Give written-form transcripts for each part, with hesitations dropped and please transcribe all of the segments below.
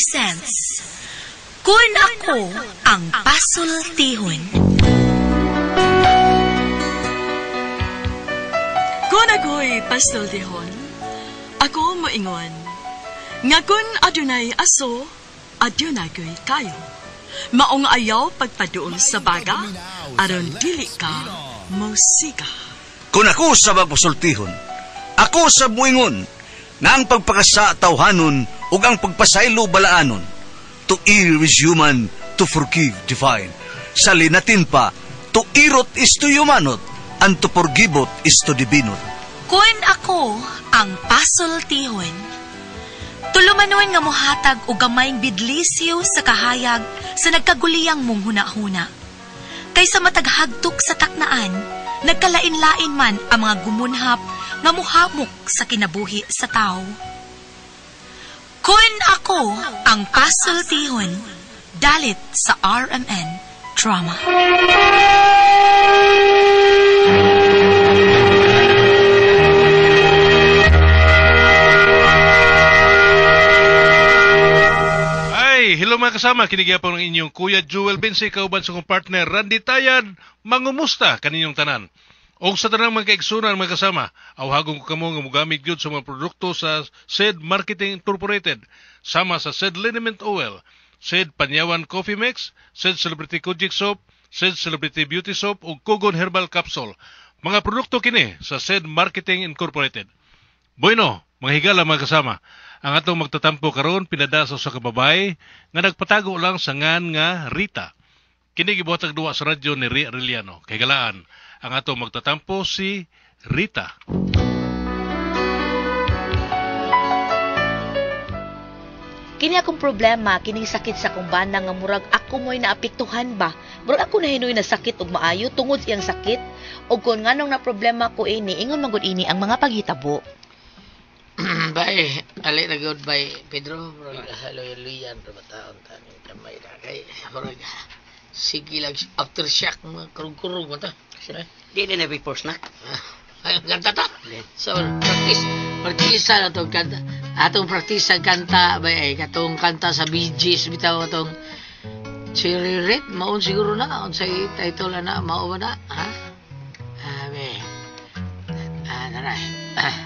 presents Kun Ako Ang Pasultihon. Kun ako'y pasultihon, ako moingon, nga kun adunay aso, adunay ko'y kayo. Maong ayaw pagpaduol sa baga, aron dili ka mosiga. Kun ako sa magpasultihon, ako sa muingon, nga ang pagpakasa tawhanon ug ang pagpasaylo balaanon. To err is human, to forgive divine. Sa linatin pa, to irot is to humanot, and to forgivot is to divinot. Kun ako ang pasultihon, tulumanon nga mohatag og gamayng bidlisyo sa kahayag sa nagkaguliyang mong hunahuna. Kaysa mataghagtok sa taknaan, nagkalain-lain man ang mga gumunhap nga muhamok sa kinabuhi sa tao. Kun ako ang pasultihon, dalit sa RMN Drama. Ay, hello mga kasama, kinigyapon ng inyong Kuya Jewel Bensi, kauban sa kong partner Randy Tayad, mangumusta kaninyong tanan. Og sa tanang mga kaigsunan mga kasama, awhagon ko kamo nga mogamit gyud sa mga produkto sa SED Marketing Incorporated, sama sa SED Liniment Oil, SED Panyawan Coffee Mix, SED Celebrity Kojic Soap, SED Celebrity Beauty Soap ug Kogon Herbal Capsule. Mga produkto kini sa SED Marketing Incorporated. Bueno, mga higala mga kasama, ang atong magtatampo karon pinada sa usa ka babae nga nagpatago lang sa ngan nga Rita. Kini gibuhatag duwa sa radyo ni Ria Arellano. Kay galaan, ang atong magtatampo si Rita. Kini akong problema, kining sakit sa akong bana nga murag ako mo'y naapektuhan ba? Murag ako na hinoy na sakit og maayo tungod iyang sakit. Og kung nganong na problema ko ini, ingon man gud ini ang mga paghitabo. Bay, ali na gud bay Pedro, murag haloy-luyan ra bataon taning kamay na kay murag sige lang aftershock mga kurug-kurug man ta. Di na before snack. Ay, kanta ta. So, practice na itong kanta. Atong practice ang kanta, bay, ay, katong kanta sa Bee Gees, bitaw atong Cherry Red, maon siguro na, unsay title na na, mao ba na, ha? Ah, bay. Ah, naray. Ah,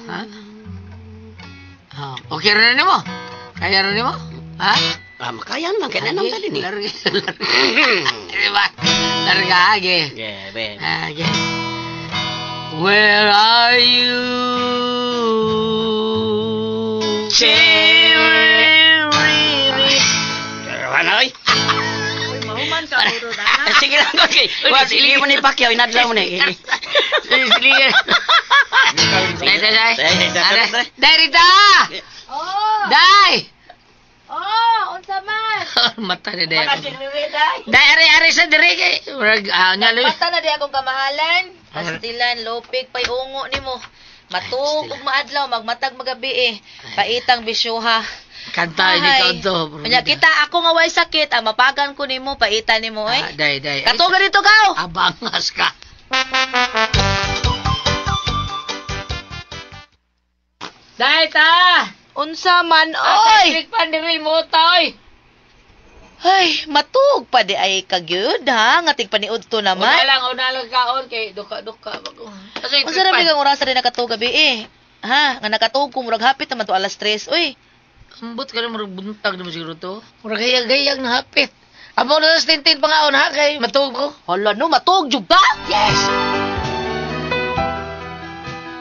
ha? Ah, okay ra na nimo? Kaya ra nimo? Ha? Ah, makayan lang, kaya nanam dali ni. Larga, larga. Diba? Larga, age. Yeah, be. Age. Where are you? Cherry Red. Ano, oy? Mahuman ka, puro na. Sige lang, okay. Wala, sige mo ni Pacquiao, inadlaw mo ni. Sige. Dai, dai, dai. Dai, Dai, Rita! Oh! Dai! Oh, unsa man? Mata ni Dai. Dai, ari, ari sa diri kay. Murag, ah, nya, Luis. Mata na di akong kamahalan. Pastilan, lopig, payungo nimo. Matuog ug maadlaw, magmatag magabi eh. Paitang bisyuha. Kanta ini Ay. ka to. Kanya kita ako nga way sakit, ang mapagan ko nimo, paita nimo Ah, eh. dai, dai. Katuga dito kaw. Abangas ka. Dai ta. Unsa man Oy! oy. Pan diri mo ta oy. Ay, matuog pa di ay kagyud ha, nga tigpaniud to Una naman. lang kaon kay duka-duka bago. Kasi Unsa ra kang oras rin nakatuog gabi eh? Ha, nga nakatuog ko murag hapit naman to alas 3. Uy, Ambot ka na murag buntag naman siguro to. Murag gayag-gayag na hapit. Amo na sa tintin pangaon ha kay matuog ko. hala no, matuog jud ka. Yes.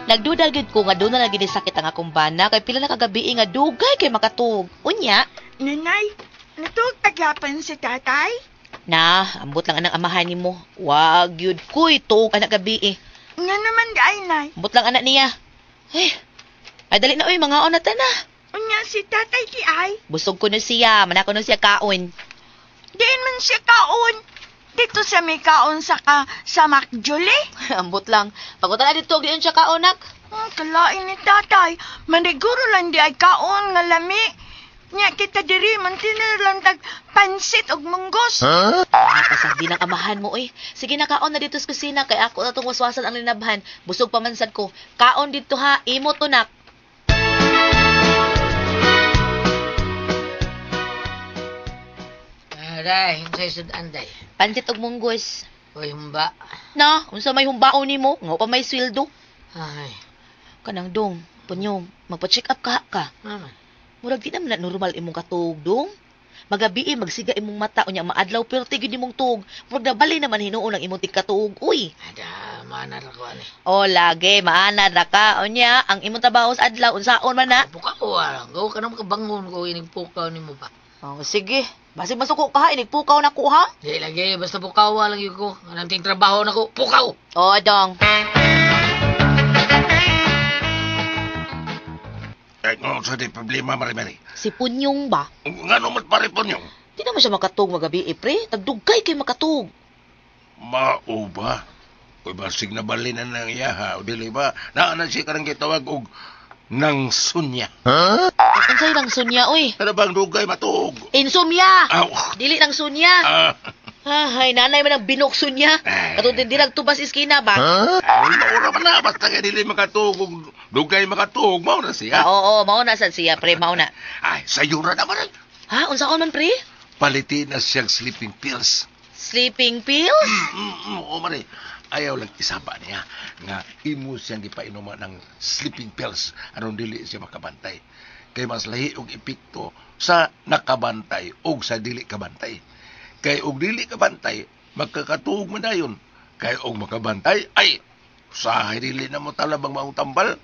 Nagduda gyud ko nga doon na lagi ni sakit ang akong bana kay pila na kagabi nga dugay kay makatuog. Unya, Nanay, natuog taglapan si tatay? na, ambot lang anang amahan nimo. Wag gyud koy tuog anak gabi eh. Nga naman di ay, nay. Ambot lang anak niya. Ay, ay dali na oy, mga na ta na. Unya si tatay di ay. Busog ko na siya, manako na siya kaon. Diin man siya kaon. Dito sa may kaon sa ka sa Macjule. Ambot lang. Pagutan na dito, diyon siya kaon, nak. Kalain ni tatay. Maniguro lang di ay kaon nga lami. Nya kita diri man lang tag pansit og munggos. Huh? Pasag din ang amahan mo, oy. Sige na kaon na dito sa kusina kay ako na tong waswasan ang linabhan. Busog pa man sad ko. Kaon dito ha, imo to nak. Aday, unsay sudan day. Pansit og munggos. Uy, humba. Na, unsa may humbaon nimo? Nga pa may sweldo. Ay, Kanang dong, Punyong, magpa-check up ka ka. mama. Murag di naman na normal imong katuog dong. Magabi magsiga imong mata unya maadlaw perti gyud imong tuog. Murag nabali naman hinuon ang imong tigkatuog. Uy. Ada, mana ra ko ani. O lagi maanad ra ka unya ang imong trabaho sa adlaw unsaon man na. Pukaw ah. Gaw ka na makabangon ko inig pukaw nimo ba. Oh, sige. Basig masuko ka ha, inigpukaw na ko ha. Di lagi, basta pukaw lang yun ko. Anong ting trabaho na ko, pukaw! O, dong. Eh, kung sa di problema, Marimari. Si Punyong ba? Nga naman pare Punyong. Di naman siya makatug magabi, eh, pre. Nagdugay kay makatug. Mao ba? Uy, basig na bali na nang iyaha. O dili ba? Naanan siya karang gitawag og nang sunya. Huh? Unsay nang sunya, uy? Ano bang dugay matuog? Insomnia! Aw. Dili nang sunya. Ah. Ay, nanay man ang binokso niya. Katong tindirag tubas iskina ba? Huh? Ay, maura man na. Basta kay dili makatuog. og Dugay makatuog. Mao na siya. Ah, oo, mao na sad siya, pre. Mao na. Ay, sayo ra naman. Ay. Ha? Unsa man, pre? Palitin na siyang sleeping pills. Sleeping pills? Oo, mare. Ayaw lang isaba niya nga imo siyang gipainuman ng sleeping pills aron dili siya makabantay. Kay mas lahi og epekto sa nakabantay og sa dili kabantay. Kay og dili kabantay, magkakatuog man dayon. Kay og makabantay, ay usahay dili na mo talabang maong tambal.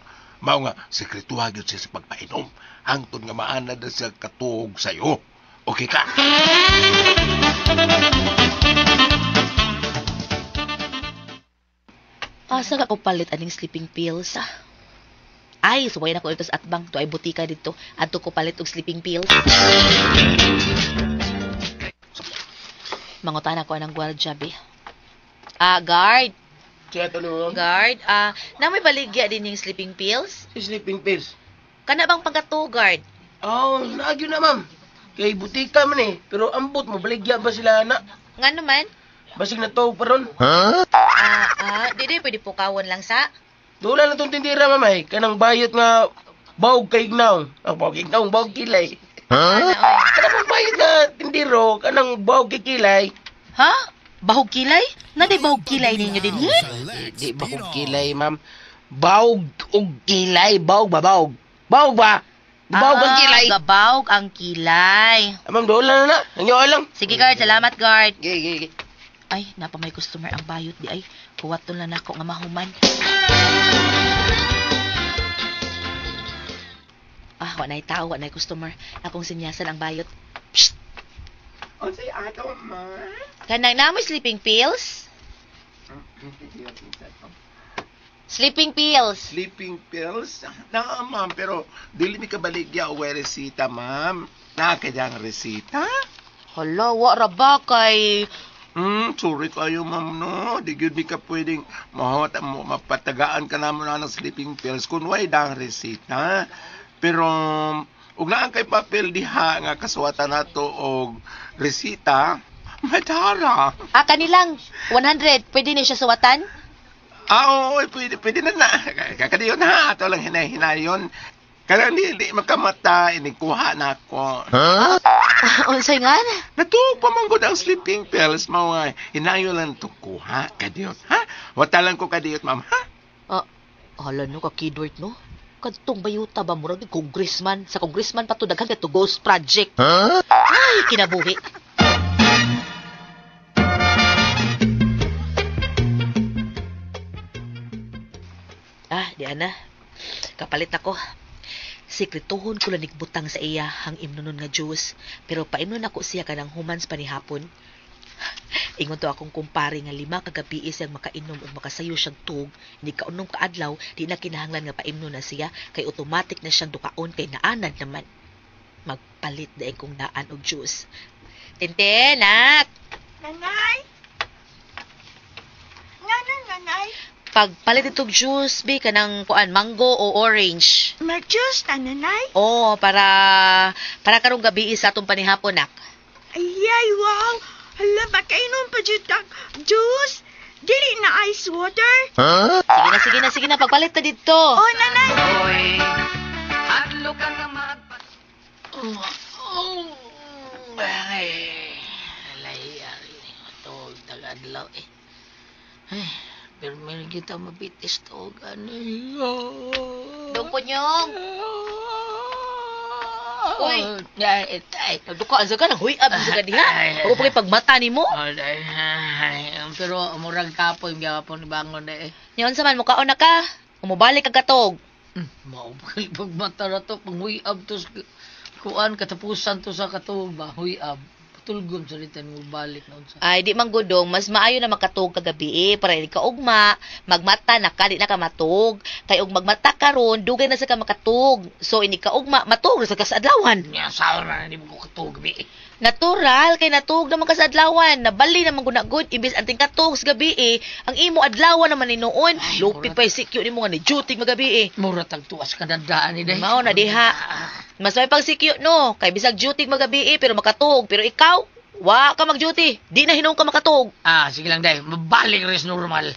Mao nga sekretuha gyud siya sa pagpainom hangtod nga maanad na siya katuog sayo. Okay ka? Asa ka ko palit aning sleeping pills, ah? Ay, suwayan ako ito sa atbang. To ay butika dito. Adto ko palit og sleeping pills. Mangutan ako ng gwardiya, be. Ah, guard. Siya tulong. Guard, ah, na may baligya din yung sleeping pills? Sleeping pills? Kana bang pagkato, guard? Oh, naagyo na, ma'am. Kay butika man eh. Pero ambot mo, baligya ba sila na? Nga naman? Basig na to pa ron. Huh? Di pwede pukawon lang sa? Doon lang itong tindira, ma'am eh. Kanang bayot nga bawog kay ignaw. Ah, bawog kay ignaw, bawog kilay. Huh? Kanang bayot nga tindiro, kanang bawog kay kilay. Ha? Bahog kilay? Naday bahog kilay ninyo din, he? Di bahog kilay, ma'am. Bawog og kilay. Bawog ba, bawog? Bawog ba? Bawog ang kilay. Gabawog ang kilay. Ah, ma'am, doon lang na. Ang iyo lang. Sige, guard. Salamat, guard. Gigi, gigi. Ay, napa may customer ang bayot di ay. Kuwaton lang nako nga mahuman. Ah, wa na'y tao, wa na'y customer. Akong sinyasan ang bayot. Psst! Unsay ato, ma? Kanang namoy sleeping pills? Sleeping pills. Sleeping pills? Na, ma'am, pero dili mi kabaligya o resita, ma'am. Naa kayang resita? Hala, wa ra ba kay... Sorry kayo, ma'am, no. Di gyud mi ka pwedeng mahot, mapatagaan ka namo na ng sleeping pills kung way dang resita. Pero, ug naa kay papel diha nga kasuwatan nato og resita, madara. Ah, kanilang 100, pwede ni siya suwatan? Ah, oo, pwede na na. Kakadiyon ha, ato lang hinay-hinayon. Kaya di makamata, inikuha na ako. Huh? Unsay nga? Natuog pa man gud ang sleeping pills, mao nga hinayon lang to kuha, kadiyot, ha? Watalan ko kadiyot, ma'am, ha? Ah, hala no, kakidwert no? Kadtong bayuta ba, murag congressman. Sa congressman pa to, daghan kay to ghost project. Huh? Ay, kinabuhi. Ah, di ana. Kapalit ako. Sekretuhon ko lang nagbutang sa iya hang imnonon nga juice. Pero paimnon ako siya kanang humans panihapon. Ingon to akong kumpare nga 5 ka gabi siyang makainom ug makasayo siyang tug. Hindi kaunom kaadlaw, di na kinahanglan nga paimnon na siya kay automatic na siyang dukaon kay naanad naman. Magpalit na kong daan og juice. Tintin, nak! Nanay! Ngano, nanay? Pagpalit itong juice, be, kanang kuan, mango o orange. Mag-juice na, nanay? Oo, para karong gabi sa atong panihapon, nak. Ayay, wow! Hala, makainom pa dyan kang juice? Dili na ice water? Huh? Sige na, pagpalit na dito. Oh, nanay! Ay, adlaw eh. Ay, pero meron kita mabitis to gani. Dong Punyong! Uy! Ay, ay. Nagdukaan sa ka, naghuy-ab sa ka diha. Ako pa kay pagmata nimo. Ay, pero murag kapoy gyapon bangon na eh. Nya unsa man mukaon na ka? Umubalik ka katog. Mao pagmata na to, panghuy-ab to sa kuan katapusan to sa katog ba, huyab. Patulgon sa litan mo balik na unsa. Ay, di man gudong, mas maayo na makatug kagabi eh, para di ka ugma, magmata na ka, di na ka matug. Kay og magmata karon, dugay na sa ka makatug. So, ini ka ugma, matug na sa ka sa adlawan. Nya saon na di mo ko katug bi. Natural, kay natug naman ka sa adlawan. Nabali naman guna good, imbis anting katug sa gabi eh, ang imo adlawan naman ni noon. Lupit pa sikyo nimo nga ni duty magabi eh. Mura tag tuas ka dandaan ni day. Mao na diha. Mas may pagsikyo no, kay bisag duty magabi eh, pero makatug. Pero ikaw, wa ka mag-duty. Di na hinuon ka makatug. Ah, sige lang day, mabalik res normal.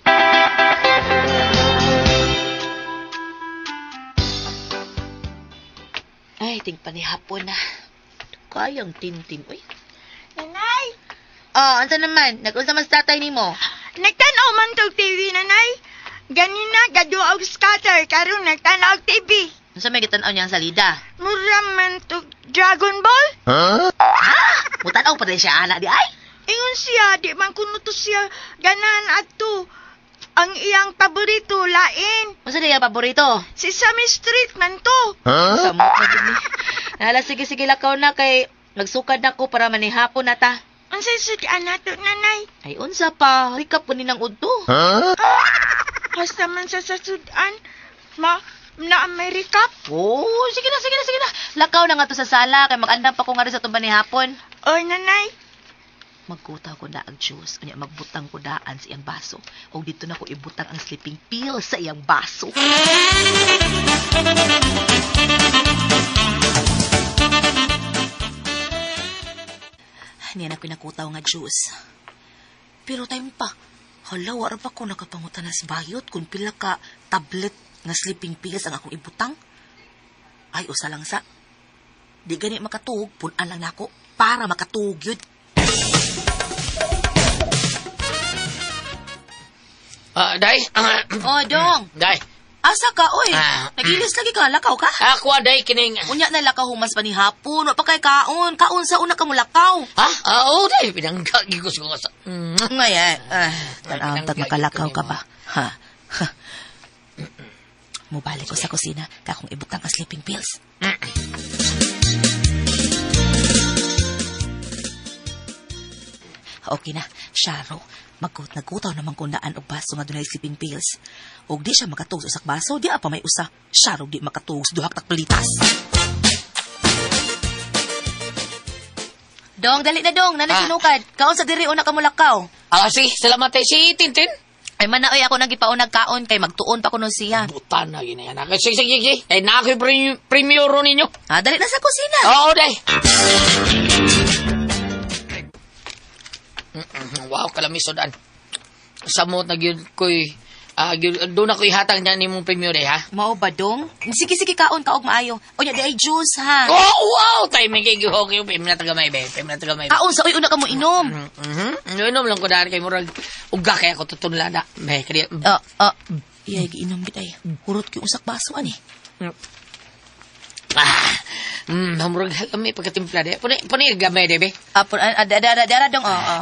Ay, ting panihapon na. Kayang tintin, uy. Nanay! Oh, unsa naman? Nag-unsa man sa tatay nimo? Nagtan-aw man tog TV, nanay. Ganina, gaduha og scatter. Karon nagtan-aw og TV. Unsa may gitan-aw niyang salida? Mura man tog Dragon Ball. Huh? Mutan-aw pa din siya ana di ay. Ingon siya, di man kuno to siya ganahan adto. Ang iyang paborito, lain. Unsa di iyang paborito? Sesame Street man to. Huh? Samot na gid ni. Hala, sige sige lakaw na kay nagsukad na ko para manihapon na ta. Unsay sud-an nato, nanay? Ay unsa pa, recap ko ni nang udto. Huh? Basta man sa sudan, ma na may recap. Oh, sige na, sige na, sige na. Lakaw na nga to sa sala kay mag-andam pa ko nga rin sa tumba ni hapon. Oy, nanay. Magkutaw ko na ang juice, unya magbutang ko daan sa iyang baso. Og dito na ko ibutang ang sleeping pill sa iyang baso. Niya na ko nakutaw nga juice. Pero time pa, hala, wala pa ko nakapangutanas bayot kung pila ka tablet nga sleeping pills ang akong ibutang. Ay, usa lang sa. Di gani makatuog, punan lang nako para makatuog yun. Day. Oh, dong. Day. Asa ka, oy? Nagilis lagi ka, lakaw ka? Ako, day, kining... Unya na lakaw humas pa ni hapon, wa pa kay kaon. Kaon sa una ka mo lakaw. Ha? Oo, day. Pinanggagi ko sa... Ngayon, tanaw, tag makalakaw ka ba? Ha? Ha? Mubalik ko sa kusina, kakong ibutang ang sleeping pills. Okay na, Sharo. Nagkutaw naman kung daan og baso nga dunay sleeping pills. Og di siya makatug sa usak baso, di pa may usa. Sharo di makatug sa duhak takpalitas. Dong, dali na dong, nanay sinukad. Kaon sa diri una ka mulakaw. Ah, sige, salamat ay si Tintin. Ay man na oy, ako nang gipaunag kaon kay magtuon pa kuno siya. Butan na gina yan. Sige, sige, sige. Ay na ako'y premyo ro ninyo. Ah, dali na sa kusina. Oo, day. Wow, kalamisodan. Samot na gyud ko'y doon ako ihatag niya nimong premyo day, ha? Mao ba dong? Sige, sige, kaon ka og maayo. Unya di ay juice, ha? Oh, wow! Timing kay okay, pim na taga may be, pim na taga may. Kaon sa uy una ka mo inom. Inom lang ko dahil kay murag uga kay ako tutunla na. May kaya. Iyay giinom gid ay. Hurot gyud usak baso ani. Murag lami pagkatimpla de. Puni gamay de be. Ada dong, oo.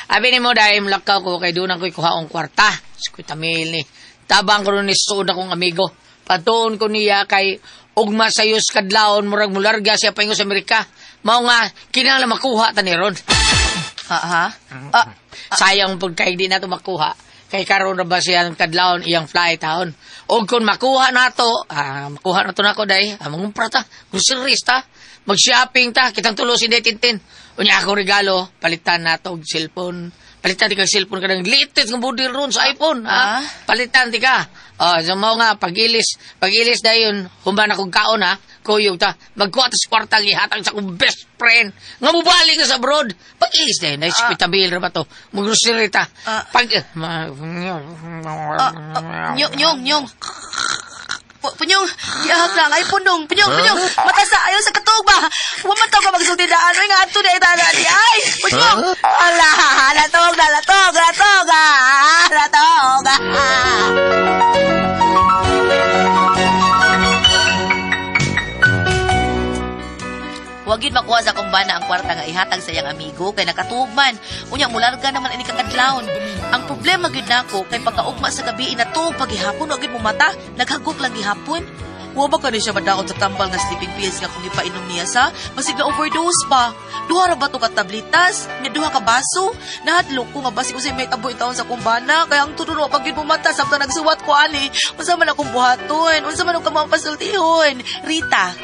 Abi ni mo dahil mulakaw ko kay doon ako'y kuhaong kwarta. Sikuy tamil ni. Tabang ko ni suod akong amigo. Patuon ko niya kay ugma sayos kadlawon murag mularga siya paingo sa Amerika. Mao nga kinahanglan makuha ta ni ron. Ha? Sayang pag kay di nato makuha. Kay karon ra ba siya ang kadlawon iyang flight taon. Og kung makuha nato, makuha nato nako day, mangumpra ta, groceries ta, mag-shopping ta, kitang tulo si Tintin. Unya akong regalo, palitan nato og cellphone. Palitan ti ka cellphone kanang latest nga model ron sa iPhone, ha? Palitan ti ka. Oh, so mao nga pagilis dayon, human akong kaon ha. Kuyog ta, magkuha ta sa kwarta gihatag sa akong best friend nga mobalik na sa abroad. Pagilis dayon, dahil si Pitamil ra ba to? Mag-grocery ta. Pag Nyong, nyong. Punyong, gihak lang. Ay, punong. Punyong, punyong. Matasa, ayaw sa katog ba? Huwag man tao ka magsulti daan. Uy, nga, ato na itana. Ay, punyong. Ala, natog, Wa gyud makuha sa akong bana ang kwarta nga ihatag sa iyang amigo kay nakatuog man. Unya mularga naman ini kakadlawon. Ang problema gyud nako kay pagkaugma sa gabi inatuog paghihapon wa gyud mo mata, naghagok lang gihapon. Wa ba kani siya madaot sa tambal nga sleeping pills nga kung ipainom niya sa basig na overdose pa. Duha ra ba to ka tablitas? Nga duha ka baso? Nahadlok ko nga basig usay may tabo taon sa akong bana kaya ang tudo wa pag gyud mo mata samtang nagsuwat ko ani. Unsa man akong buhaton? Unsa man akong kamao pasultihon? Rita.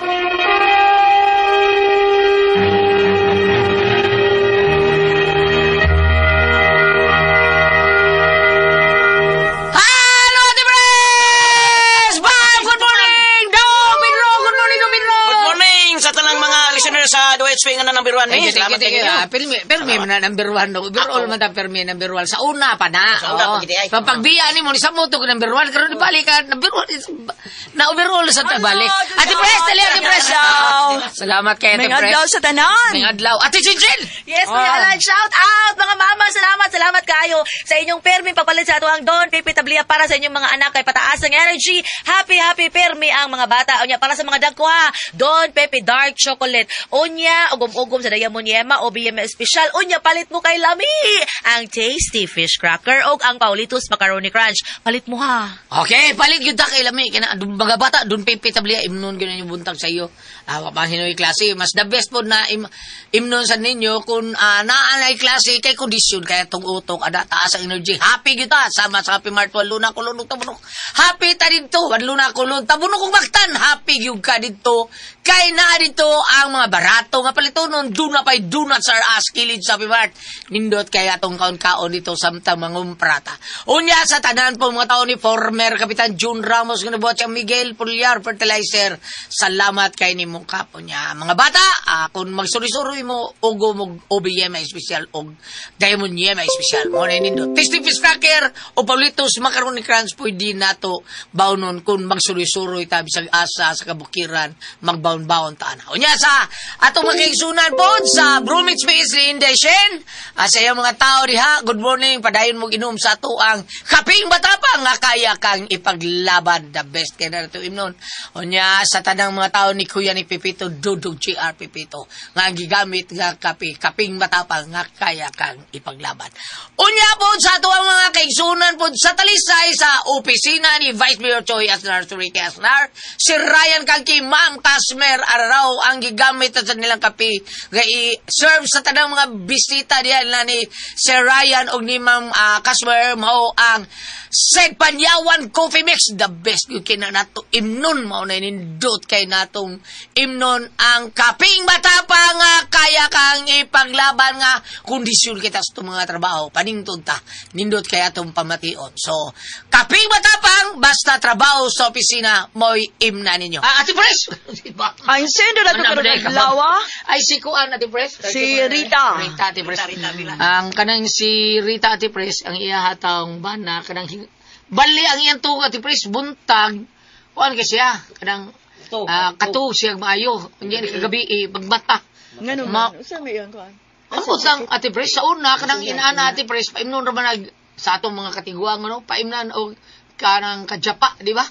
Hello, Ate Pres! Bye! Good morning! Dong Pedro! Good morning, Dong Pedro! Good morning sa tanang mga listener sa Duet Swing na number 1. Thank you, thank you, Salamat thank you. ninyo. Ah, Pirmi man na number 1. No? Overall man ta pirmi number 1. Sa una pa na. Sa una, Oo. pagiti ay. Pagbiya ni mo, ni sa moto ko number 1. Karon ibalik ka, number 1. Na overall sa tabalik. Ate Pres, dali, Ate Pres. Salamat kay Ate May Pres. adlaw sa tanan. May adlaw. Ate Chinchin! Yes, Kuya Alan, shout out mga mama. Salamat, salamat kaayo sa inyong permi pagpalit sa ato ang Don Pepe Tablia para sa inyong mga anak kay pataas ang energy. Happy, happy permi ang mga bata. Unya para sa mga dagko ha. Don Pepe Dark Chocolate. Unya ugom-ugom sa Diamond Yema o BM Special. Unya palit mo kay Lami ang Tasty Fish Cracker o ang Paulitos Macaroni Crunch. Palit mo ha. Okay, palit gyud ta kay lami kina dun, mga bata dun Pepe Tablia imnon gyud yung buntag sa iyo. Wa pa hinoy klase, mas the best pod na imnon sa ninyo kung naa nay klase kay kondisyon kay tong utok ada taas ang energy. Happy gyud ta sama sa Happy Mart Luna Kulon ug Tabunok. Happy ta didto Luna Kulon Tabunok ug Mactan. Happy gyud ka didto kay naa didto ang mga barato nga palitonon duna pay donuts are us kilid sa Happy Mart. Nindot kay atong kaon-kaon dito samtang mangumprata. Unya sa tanan po mga tao ni former Kapitan June Ramos nga nabuhat siyang Miguel Pulyar Fertilizer. Salamat kay nimong kapo niya. Mga bata, kung magsuri-suroy mo ugo mo OBM espesyal og Diamond Yema espesyal. Mo na nindot. Tasty Fish Cracker o Paulitos Macaroni Crunch pwede nato baunon kung magsuri-suroy ta bisag asa sa kabukiran magbaon-baon ta na. Unya sa atong mga kaigsunan po sa Bromwich PS ni Inday Shen. Sa iyong mga tao diha, good morning. Padayon mo inom sa ato ang kaping matapang nga kaya kang ipaglaban. The best kay na nato imnon. Unya sa tanang mga tao ni Kuya ni Pipito Dudog GR Pipito nga ang gigamit nga kape, kaping matapang nga kaya kang ipaglaban. Unya po sa ato ang mga kaigsunan po sa Talisay sa opisina ni Vice Mayor Choi Asnar Suriki Asnar, si Ryan Kangki, Ma'am Kasmer Araraw ang gigamit sa nilang kape nga i-serve sa tanang mga bisita diyan na ni Sir Ryan og ni Ma'am Kasmer mao ang Sed Panyawan Coffee Mix, the best yun kina nato imnon mao na nindot kay natong imnon ang kaping matapang nga kaya kang ipaglaban nga kondisyon kita sa itong mga trabaho paningtod ta nindot kay atong pamation. So kaping matapang basta trabaho sa opisina mo'y imna ninyo. Ate Pres. Ay, sino na ito Ano, karon ano, adlaw, ah? Ay, si Kuan, Ate Pres. Si Rita. Rita, Ate Pres. Ang kanang si Rita, Ate Pres, ang iyahatang bana, kanang bali ang iyang tuog, Ate Pres, buntag. Kuan kasi siya, kanang katuog siya maayo. Unya ni kagabi, pagmata. Ngano man? Usa may iyang kuan? Ako sang Ate Pres, sa una, kanang inaana, Ate Pres, paimnon ra man sa atong mga katiguang, ano, paimnan og kanang kajapa, di ba?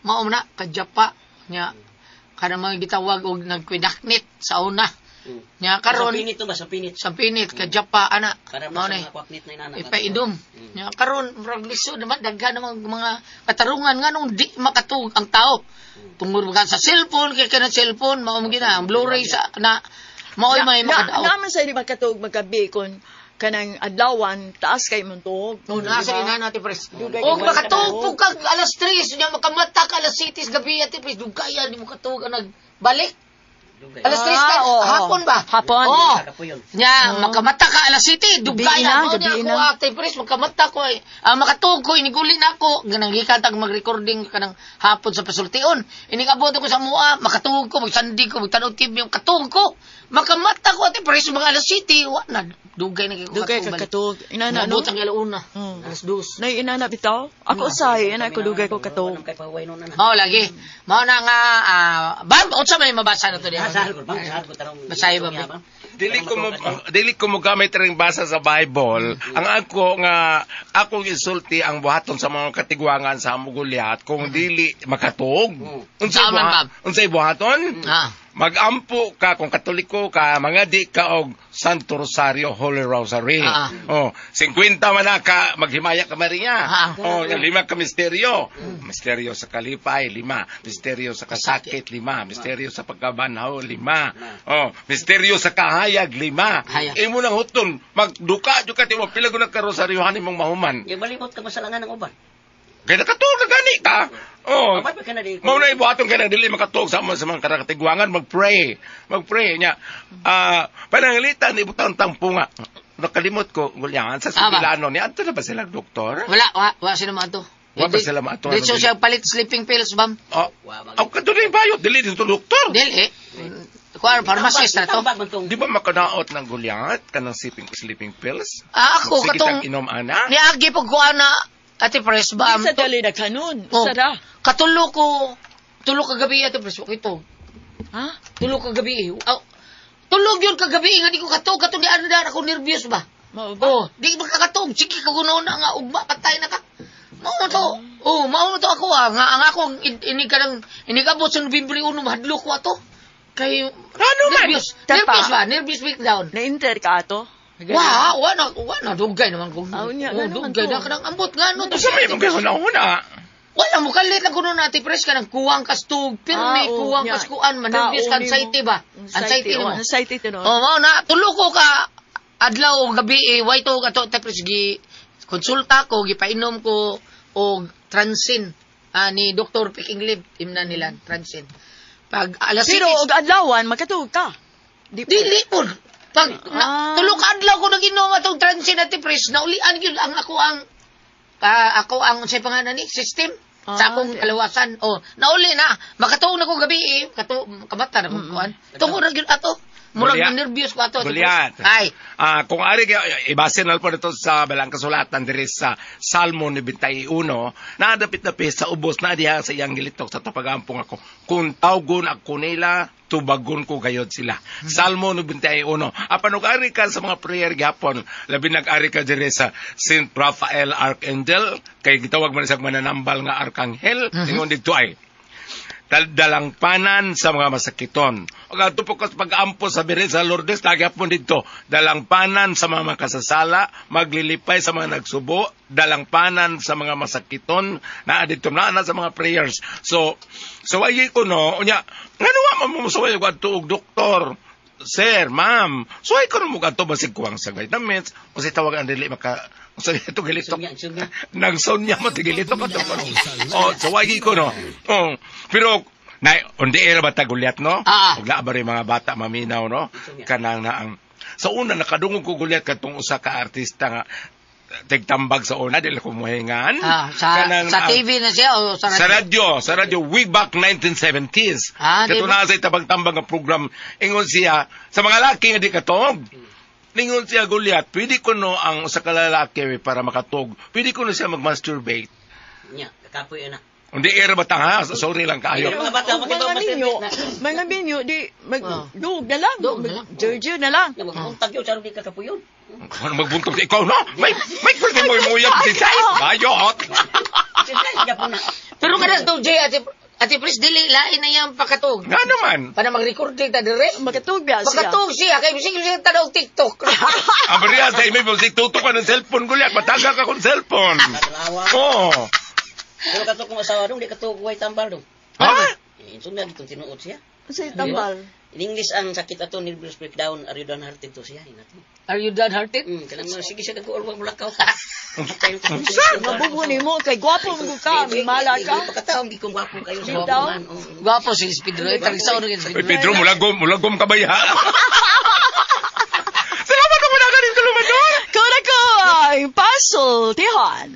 Mao man na, kajapa. Nya, kanang mga gitawag og nagkwidaknit sa una. Nya karon Sa pinit to ba? Sa pinit. Sa pinit kajapa ana. Kada Mao sa ni. mga kwaknit na inana. Ipainom. Nya karon murag lisod naman daghan naman mga katarungan nganong di makatug ang tao. Tungod ba sa cellphone kay kanang cellphone mao man gina ang Blu-ray sa na mao'y may makadaot. Naman sa di makatuog magabi kon kanang adlawan taas kay imong tuog. No, nasa ina natin, pres. Dugay Og kay makatuog po kag alas 3, nya makamata ka alas 7 gabi ate pres, dugaya di mo katuog ang nagbalik. Alas 3 ka, Ah, oo. hapon ba? Hapon. Oo. Kapuyon. Nya, makamata ka alas 7, dugaya Gabi na, mo niya gabi ako na. ate pres, makamata ko ay. Makatuog ko iniguli na ako, ganang gikan tag mag-recording kanang hapon sa pasultion. Inigabot ko sa mua, makatuog ko, magsandi ko, magtan-og TV, makatuog ko. Makamata ko ate pres, mga alas 7, wa na. Dugay na kay ko Dugay ka katog. Inana no. Nabot ang alauna. Alas 2. Nay inana bitaw. Ako usahay ina ko dugay ko katog. Mao lagi. Mao na nga bam unsa may mabasa na to diha? Basahi ba? Bam? Dili ko mo gamit ring basa sa Bible. Ang ako nga akong isulti ang buhaton sa mga katigwangan sa amo Goliath kung dili makatuog. Unsay Saan man, Bam? Unsay buhaton? Ah. Magampo ka kung Katoliko ka, mga di ka og Santo Rosario, Holy Rosary. Ah. Oh, 50 man na ka maghimaya ka Maria. Ah. Oh, lima ka misteryo. Misteryo sa kalipay, lima. Misteryo sa kasakit, lima. Misteryo sa pagkabanhaw, lima. Oh, misteryo sa kahayag, lima. Hayag. Imo nang huton, magduka jud ka timo pila gud ka rosaryohan imong mahuman. Yung malimot ka masalangan ng uban. Kaya nakatuog na gani ka. Oh. Apat pa ka na di. Mao na ibuhaton kay nang dili makatuog sa mga katigwangan, magpray. Magpray nya. Pananglitan ibutang tampo nga. Nakalimot ko gulyangan sa Ah, ba? Sibilano ni adto na ba sila doktor? Wala, wa sila maato. Wa ba sila maato? Diretso Ano siya palit sleeping pills, bam. Oh, aw kadto na yung bayot dili dito doktor. Dili. Kuan pharmacist na to. Di ba makanaot ng gulyat kanang sleeping pills? Ah, ako Sige katong tang inom ana. niagi pag kuan na Ate Pres bam. Sa dali na kanon. Oh. Sara. Katulo ko tulo kagabi Ate Pres ito. Ha? Tulo kagabi. Aw, tulog yun kagabi nga di ko katog katong di ano na ako nervyos ba. Mao ba? Oh, di ba kakatog? Sige ka na nga ugma patay na ka. Mao na to. Oh, mao na to ako ah. Nga ang akong inig ka ng inig abot sa Nobyembre 1 mahadlok ko ato. Kay Ano man? nervyos, Tapa. nervyos ba? Nervyos breakdown. Na-enter ka ato? Wa na dugay naman ko. Aw, niya, Oh, nga naman dugay to. na kanang ambot nga no to. Sa may mong gihuna-huna. Wala mo kalit lang kuno na ati pres ka nang kuwang kastug, pirmi Ah, oo, kuwang niya. kaskuan, manervyos ka Kaon nimo. anxiety ba? Anxiety oh, mo. Anxiety tinuod. Oh, mao na tulo ko ka adlaw o gabi eh, way to ato ate pres gi konsulta ko, gipainom ko og Transin ni Dr. Pikinglib imna nila Transin. Pag alas Pero 6 og adlawan makatuog ka. Di po. dili po. Pag na, Ah. tulo ka adlaw ko nag-inom atong Transin ate pres, naulian gyud ang ako ang ako ang unsay pangalan ni system sa Ah, akong di- kalawasan. Oh, nauli na. Makatuog na ko gabi eh. Kato kamata na ko kuan. Tungod ra gyud ato. Murag Goliath. na nervyos ko ato. Ate Pres. Goliath. Ay. Kung ari ibase na po nito sa balang kasulatan diri sa Salmo 91, naadapit-dapit sa ubos na diha sa iyang gilitok sa tapagampong ako. Kung tawgon ako nila, tubagon ko gayod sila. Salmo 91. Apan og ari ka sa mga prayer gyapon, labi nag-ari ka diri sa Saint Raphael Archangel, kay gitawag man siyang mananambal nga arkanghel, ingon didto ay dalangpanan sa mga masakiton. Og adto po kas pag-ampo sa Birhen sa Lourdes, lagi po dito, dalangpanan sa mga makasasala, maglilipay sa mga nagsubo, dalangpanan sa mga masakiton, naa dito naa na sa mga prayers. So ay ko no, unya, ngano wa man mo suway og adto og doktor? Sir, ma'am, suway ko no mo adto basig kuwang sa vitamins, o si tawag ang dili maka sa ito gilitok. Sunya. Nang sonya mo tigilito ka to. Oh, so wagi ko no. Oh, pero na on the air ba ta Gulyat no? Ah. Ug naa ba rin mga bata maminaw no? Kanang na ang sa una nakadungog ko Gulyat katong usa ka artista nga tigtambag sa una dili ko muhingan. Ah, sa Kanang sa ang- TV na siya o sa sa radyo? radyo, way back 1970s. Ah, di Kato ba? na sa itabang-tambang nga program, ingon siya, sa mga laki nga di katog. Ingon siya, Goliath, pwede ko no ang usa ka lalaki para makatog. Pwede ko no siya mag-masturbate. Nya, kakapoy na. Hindi era ba ha? Sorry lang kaayo. Mga bata, Og mga minyo, mga minyo di mag duog na lang. Duog na lang. Jojo na lang. Na magbuntag yun, sarong di kakapuyon. Ano magbuntog ikaw, no? May pwede mo imuyag si Jai. Bayot! Pero kanas to Jay Ate Pres dili lain na yang pakatog. Nga naman. Para mag-recording ta dire. Makatuog ba siya? Makatog siya kay bisig siya tanaw TikTok. Abriya, sa imo, si tuto ka ng cellphone, Goliath. Mataga ka kung cellphone. Oo. Pero kato kong asawa dong, di kato way tambal dong. Ha? Insunya ditong tinuod siya. Sa tambal. In English ang sakit ato nervous breakdown, are you down hearted to siya ina to. Are you down hearted? Kanang sige siya kag mulakaw. Mabubo ni mo kay gwapo mo ka, mala ka. Pagkataon di ko gwapo kayo sa Bitaw. man. Oo. Gwapo si Pedro. Eh, tagsa rin si Uy, Pedro, mulagom ka ba ya? Salamat mo na galing tuluman doon! Kura ko ay pasultihan.